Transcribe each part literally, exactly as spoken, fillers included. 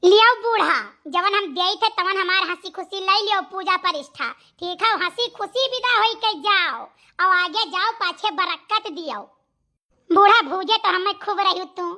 लियो बूढ़ा, जवन हम देइत है तवन हमार हँसी खुसी लइ लियो, पूजा परिष्ठा, ठीक है, हँसी खुसी बिदा होई के जाओ, अउ आगे जाओ पाछे बरक्कत दियो। बूढ़ा भूजे तो हम्मे खूब रह्यू तू,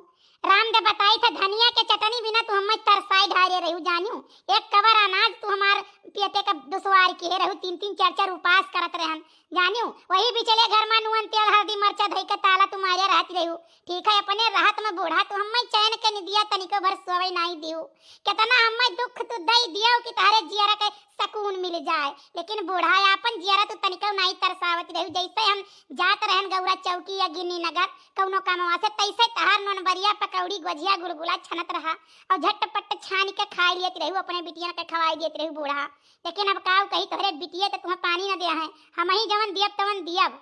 रामदेव बताइत है धनिया के चटनी बिना तू हम्मे तरसाई ढारे रह्यू जान्यू, एक कवर अनाज तू हमार पेटे का दुसवार किहे रह्यू, तीन तीन चार चार उपास करत रहन जान्यू, वही बिचले घर मा नून तेल हरदी मरचा धइ के ताला तू मारे रहत रह्यू, ठीक है, अपने रहत मा बूढ़ा तू हम्मे चैन के निदिया तनिको भर सोवै नाहीं दिहू। केतना हम्मे दुख तू दइ दियो कि तोहरे जियरा के सकून मिल जाए, लेकिन बूढ़ा आपन जियरा तू तनिको नाहीं तरसावत रह्यू। जइसे हम जात रहन गौरा चौकी या गिन्नी नगर कउनो कमवा से, तइसे तोहार नोनबरिया पकौड़ी गोझिया गुलगुला छनत रहा अउ झटपट छानि के खाइ लियत रह्यू, अपने बिटियन के खवाइ दियत रह्यू बूढ़ा। लेकिन अब काउ कही तोहरे बिटिये त तुहें पानी न देहैं, हमहीं जवन दियब तवन दियब।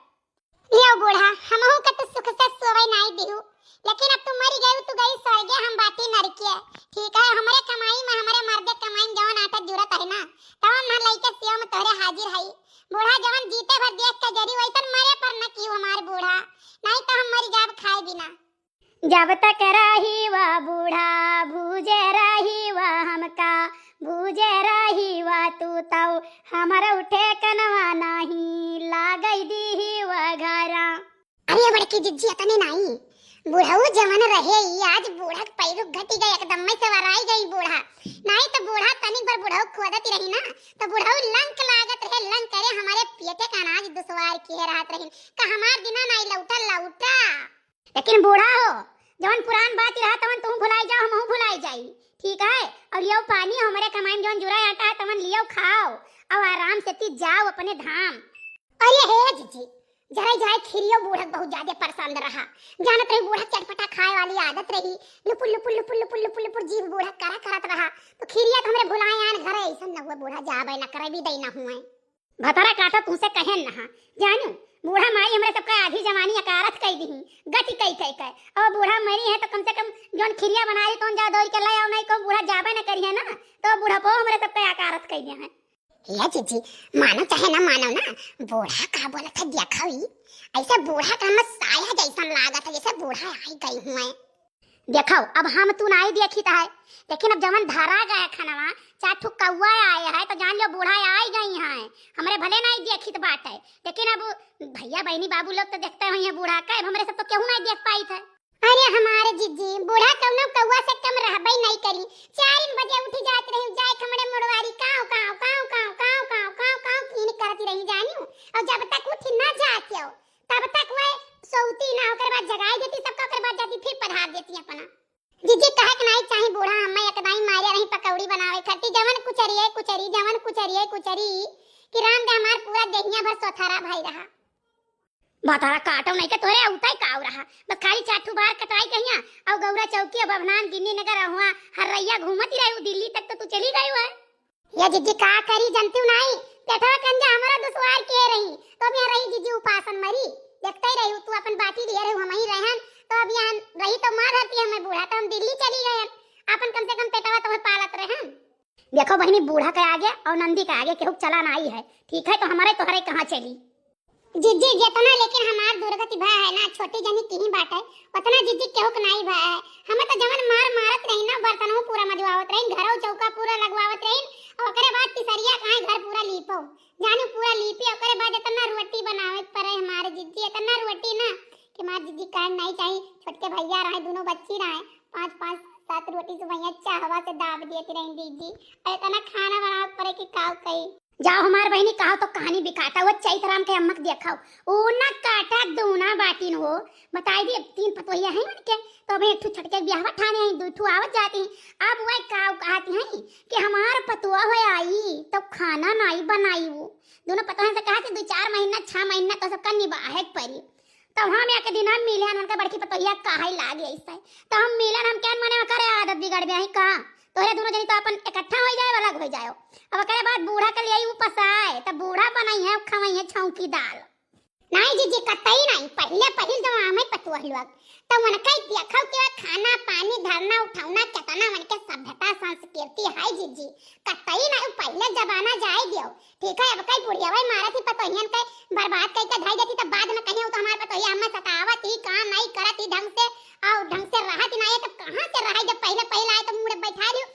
लियो बूढ़ा, हमहू के तू सुख से सोवै नाहीं दिहू, लेकिन अब तू मरि गयू, तू गई स्वर्गे, हम बाटी नरके। ठीक है, हमरे कमाई मा, हमरे मर्दे कमाई मा जवन आटा जुरत है ना, तवन हम लइके सेवा मा तोहरे हाजिर हई। बूढ़ा जवन जीते भर देख के जरी, वइसन मरे पर न किहू हमार बूढ़ा, नाहीं तो हम मरि जाब खाए बिना। जब तक रही वा बूढ़ा, भूजे रही वा हमका, भूजे रही वा तू तौ, हमरौ ठेकनवा नाहीं, लागै दीही वा घरा। अरे बड़की जिज्जी, अतने नाहीं, बुढ़ऊ जवन रहे ई, आज बूढ़ा के पैरुख घटि गए, एकदम में से वराई गई बूढ़ा। नाहीं तो बूढ़ा तनिक भर बुढ़ऊ खोदत रही ना, तो बुढ़ऊ लंक लागत रहे, लंक करे हमरे पेटे का अनाज दुसवार किहे रहत रही। का हमार दिना नाहीं लौटा, लौटा। लेकिन बूढ़ा हो, जवन पुरान बात रहा तवन तुहूँ भुलाइ जाओ, हमहूँ भुलाइ जाई, ठीक है? अउर लियो पानी, हमरे कमाई मा जवन जुरा आटा है तवन लियो खाओ, अउर आराम से ती जाओ अपने धाम। अरे हे जिज्जी, जरा जाए खिरियो बूढ़ा बहुत ज्यादा पसंद रहा, जानत रही बूढ़ा चटपटा खाए वाली आदत रही, लुपुर लुपुर लुपुर लुपुर लुपुर लुपुर जीभ बूढ़ा करा करत रहा, तो खिरिया तो हमरे भुलाए आन घरे, अइसन न हुए बूढ़ा जाबे न करे, बिदई न हुए। भतरा काटा तुहसे कहेन नहा, जानू, बूढ़ा माई हमरे सबका आधी जवानी अकारथ कइ दिही, गति कइ कइ कइ। अउ बूढ़ा मरी है तो कम से कम जौन खिरिया बनाई तौन जा दौड़ के लइ आओ, नाहीं कहूँ बूढ़ा जाबे न करिहैं ना, तो बूढ़ा को हमरे सबका अकारथ कइ दिहैं। या जिज्जी, मानो चाहे ना मानो ना, बूढ़ा का बोलत है देखो ई, अइसे बूढ़ा का हमर साया जइसन लागत है, जइसे बूढ़ा आइ गई हुए। देखो, अब हम तू नाहीं देखित है, लेकिन अब जवन धरा गए खनवा, चार ठो कौआ आए है, तो जान लो बूढ़ा आइ गई हैं। हमरे भले नाहीं देखित बाटे, लेकिन अब भइया बहिनी बाबू लोग तो देखते होइहैं बूढ़ा के, अब हमरे सब तो केहू नाहीं देख पाइत है। अरे हमारे जिज्जी, बूढ़ा कउनो कौआ से कम रहबे नाहीं करी। चारिन बजे उठि जात रही, जाए के हमरे मुड़वारी काव काव काव काव काव काव काव काव कीन करत रही जानू, अउर जब तक उठि न जात हो, तब तक वह सोती ना, ओकर बाद जगाई देती सबका, ओकर बाद जाती फिर पधार देती अपना। जिज्जी कहे के नाहीं चाही बूढ़ा, हम्मे एक दाई मारे रही पकौड़ी बनावे खातिर, जवन कुचरिये कुचरी, जवन कुचरिये कुचरी, कि राम दे हमार पूरा देहिया भर सोथारा भई रहा। भतारा काटो नाहीं के तोहरे अउताई काव रहा, बस खाली चार ठू बार कटाई कहिया, अउ गौरा चौकी, अब बभनान, गिन्नी नगर, हुआ हर्रैया घूमत ही रही, दिल्ली तक तो तू चली गई है। या जिज्जी का करी जनतिउ नाहीं, पेटवा कंजा हमरो दुसवार किहे रही, तो अब यहाँ रही जिज्जी उपासन मरी, देखते ही रही तू अपन बाटी लिए रही, हमहीं रहन, तो अब यहाँ रही तो मार रहती हमें बूढ़ा, तो हम दिल्ली चली गए, अपन कम से कम पेटवा तो पालत रहन। देखो बहिनी, बूढ़ा के आगे अउर नंदी के आगे केहू चला नाहीं है, ठीक है, तो हमरे तोहरे कहाँ चली। जिज्जी, जेतना लेकिन हमार दुर्गति भा है ना, छोटी जनी किहीं बाटे, ओतना जिज्जी केहू के नाहीं भा है। हमें तो जवन मार मारत रही ना, बर्तनों पूरा मजवावत रही, घरों चौका पूरा लगवावत रही, अउर ओकरे बाद तिसरिया काहे घर पूरा लीपो, जानू पूरा लीपे, ओकरे बाद इतना रोटी बनावे के पड़े हमारे जिज्जी, इतना रोटी ना कि हमार जिज्जी कहन नाहीं चाही, छोटके भइया रहे, दोनों बच्ची रहे, पाँच पाँच सात रोटी से भइया चाहवा से दाब देती रही जिज्जी, अउर इतना खाना बनावे के पड़े कि काव कही। जाओ हमार बहिनी, कहो तो कहानी बिकाटा, वो चैत राम के अम्मक देखाओ, ऊ ना काटा दूना बाटिन हो, बताई दी, अब तीन पतोहिया हैं उनके, तो अब एक ठू छटके ब्याह ठाने हैं, दो ठू आवत जाती हैं। अब वह का कहती हैं कि हमार पतोह हो आई, तो खाना नाहीं बनाई वो। दोनों पतोहन से कहा कि दो चार महीना, छह महीना तो सबका निबाहे के पड़ी। तो हम एक दिन हम मिले, उनका बड़की पतोहिया कहे लागे ऐसे, तो हम मिलन, हम क्या मने करे आदत बिगड़ गई का? तोहरे दोनों जनी तो अपन इकट्ठा होइ जाए, अलग होइ जाओ। अब ओकरे बाद बूढ़ा के लिए ऊ पसाए, तब बूढ़ा बनइहैं, खवइहैं छौंकी दाल। नाहीं जिज्जी, कतई नाहीं। पहिले पहिल जब आमे पतोह लोग, तो उनका ही देखो कि वह खाना, पानी, धरना, उठौना, केतना उनके सभ्यता, संस्कृति है जिज्जी। कतई नाहीं, पहिले जमाना जाए दियो। ठीक है, अब कई बुढ़िया वही मारत ही पतोहियन के बर्बाद कई के धई देती, तब बाद में कहियो तो हमार पतोहिया हमें सतावत ही, काम नाहीं करत ही ढंग से, और ढंग से रहत ही नाहीं है, तब कहाँ से रहे? जब पहिले पहिले आए तो मुड़े बैठा लियो,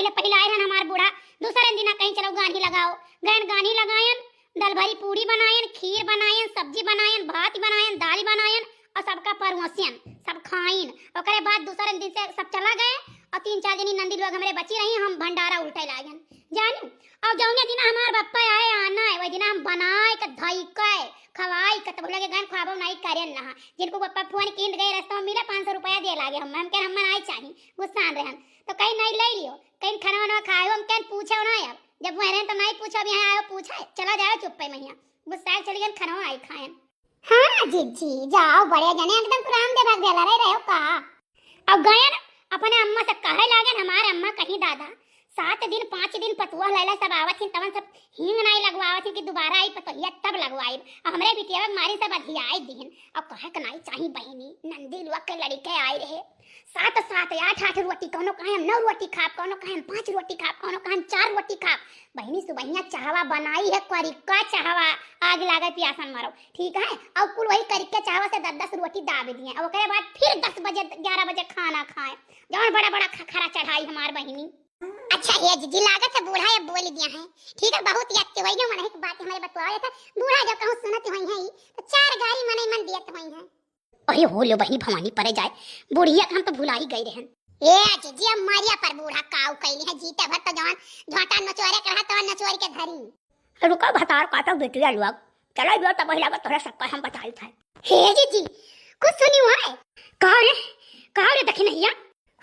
ले पहिलाए रहन हमार बूढ़ा, दूसरे दिन कहीं चलो गान्ही लगाओ, गयन गान्ही लगायन, दल भरी पूड़ी बनायन, खीर बनायन, सब्जी बनायन, भात बनायन, दाल बनायन और सबका परोसियन, सब खाइन। ओकरे बाद दूसरे दिन से सब चला गए और तीन चार जनी नंदी लोग हमरे बची रही, हम भंडारा उल्टे लागन। जानी, और जौने दिन हमार बप्पा आए आना है, वही दिन हम बनाए के धई के खवाई के तब लगे गन खवाबो नहीं करेन ना। जिनको बप्पा फोन कीन गए, रास्ता में मिला, पाँच सौ रुपया दे लागे हम, हम कह हम नाई चाही, गुस्सान रहन। तो कहीं नहीं ले लियो, कहीं खाना वाना खाए, हम कहीं पूछे ना अब। जब वह रहन तो नहीं पूछो, अब यहाँ आयो पूछे, चला जाओ चुप्पे मैया। गुस्सा चली गन, खाना आई खाएन। हाँ जिज्जी, जाओ, बड़े जने एकदम रामदेव भग बेला रहे रहो का। अब गयन अपने अम्मा से कहे लागन, हमार अम्मा कहीं दादा, सात दिन पाँच दिन पतुआ लैला सब आवत हिन, तवन सब हींग नाई लगवावत हिन कि दोबारा आई पतोहिया तब लगवाई। अब हमरे बिटिया के मारी सब अधियाई दिहिन। अब कहे के नाई चाही बहिनी, नंदी लुआ के लड़के आए रहे, सात सात आठ आठ रोटी, कौनो कहे हम नौ रोटी खाब, कौनो कहे हम पाँच रोटी खाब, कौनो कहे हम चार रोटी खाब। बहिनी सुबहिया चाहवा बनाई है, करी का चाहवा, आग लागे प्यासन मरो, ठीक है। और कुल वही करी के चाहवा से दस दस रोटी दाब दिए, और ओकरे बाद फिर दस बजे ग्यारह बजे खाना खाए, जौन बड़ा बड़ा खखरा चढ़ाई हमार बहिनी। अच्छा हे जिज्जी, लागत है बूढ़ा ये बोल दिया है, ठीक है, बहुत याद के वही मन एक बात हमारे बतवाए था, बूढ़ा जब कहूँ सुनत हुई है तो चार गारी मने मन दियत हुई है। अरे हो लो बहिनी, भवानी परे जाए, बुढ़िया के हम तो भुला ही गए रहन। ए जिज्जी, अब मारिया पर बूढ़ा काऊ कैली है, जीते भर तो जवान झोटा नचोरे के रहा, तवन नचोर के धरी। रुको भतार काटो बेटिया लोग, चलो जो तब लागत तोहरा सबका हम बताई था। हे जिज्जी, कुछ सुनी हुआ है? का रे, का रे दखिनहिया?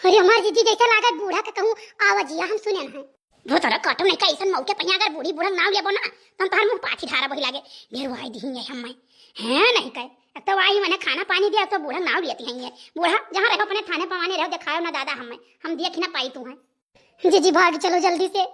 अरे हमार जिज्जी, जैसा लागत बूढ़ा के कहूँ आवा जिया, हम सुने हैं। भोतरा काटो नहीं का, ऐसन मौके पहिया अगर बूढ़ी बूढ़ा नाव लेबो ना, तो हम तोहर मुँह पाछी ढारा बही लागे, ढेर वाई दिही है हमें। हैं नहीं कहे, अब तो वाई मने खाना पानी दिया, अब तो बूढ़ा नाव लेती हैं ये। बूढ़ा जहाँ रहो अपने थाने पवाने रहो, दिखाओ ना दादा हमें, हम देख ही ना पाई तू हैं। जिज्जी भाग चलो जल्दी से,